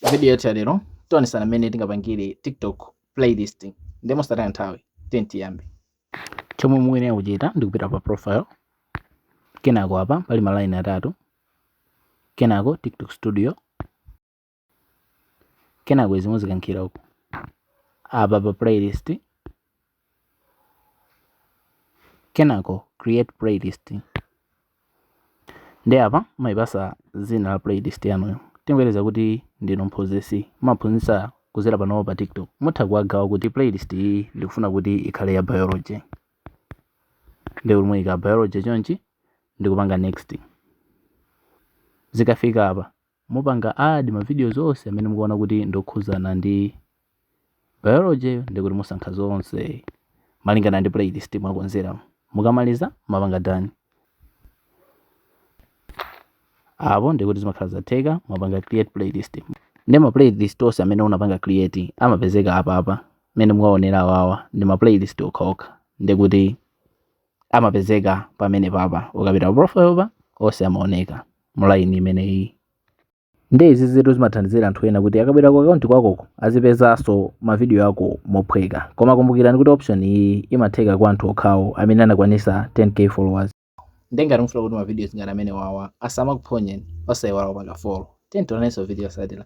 Video yathu ya lero tionesana mmene tingapangire TikTok playlist. Ndiye mosataya nthawi, tiyeni tiyambe. Chomwe mukuyenera kuchita ndi kupita pa profile, kenako apa pali ma line atatu, kenako TikTok studio, kenako izi muzikankhira uku apa pa playlist, kenako create playlist. Ndi apa mumayipasa zina la playlist yanuyo. Tingoyerekeza kuti ndinu mphunzitsi, mumaphunzitsa kuzera panopo pa TikTok, mutha kuwagawa kuti playlist iyi ndikufuna kuti ikhale ya biology, ndi kuti muyika biology chonchi ndikupanga next. Zikafika apa mupanga add ma videos onse amene mukuona kuti ndiokhuzana ndi biology, ndikuti musankha zonse malingana ndi playlist mwakonzera. Mukamaliza mapanga done. Apo ndikuti zimakhala zatheka, mwapanga create playlist. Ndi ma playlist onse amene unapanga create amapezeka apapa mmene mukaonera awawa ndi ma playlist okhaokha, ndikuti amapezeka pamene papa ukapita pa profile pa onse amaoneka mu line imeneyi. Ndi izi zitu zimathandizira anthu ena kuti akabwera ku account kwakoko azipezanso ma video ako mophweka. Koma kumbukirani kuti option iyi imatheka kwa anthu okhawo amene anakwanisa 10K followers. Ndiye ngati mufuna kuti ma videos ngati amene wawa asamakuphonyeni, osayiwala kupanga follow. Tiyeni tionanenso video yotsatira.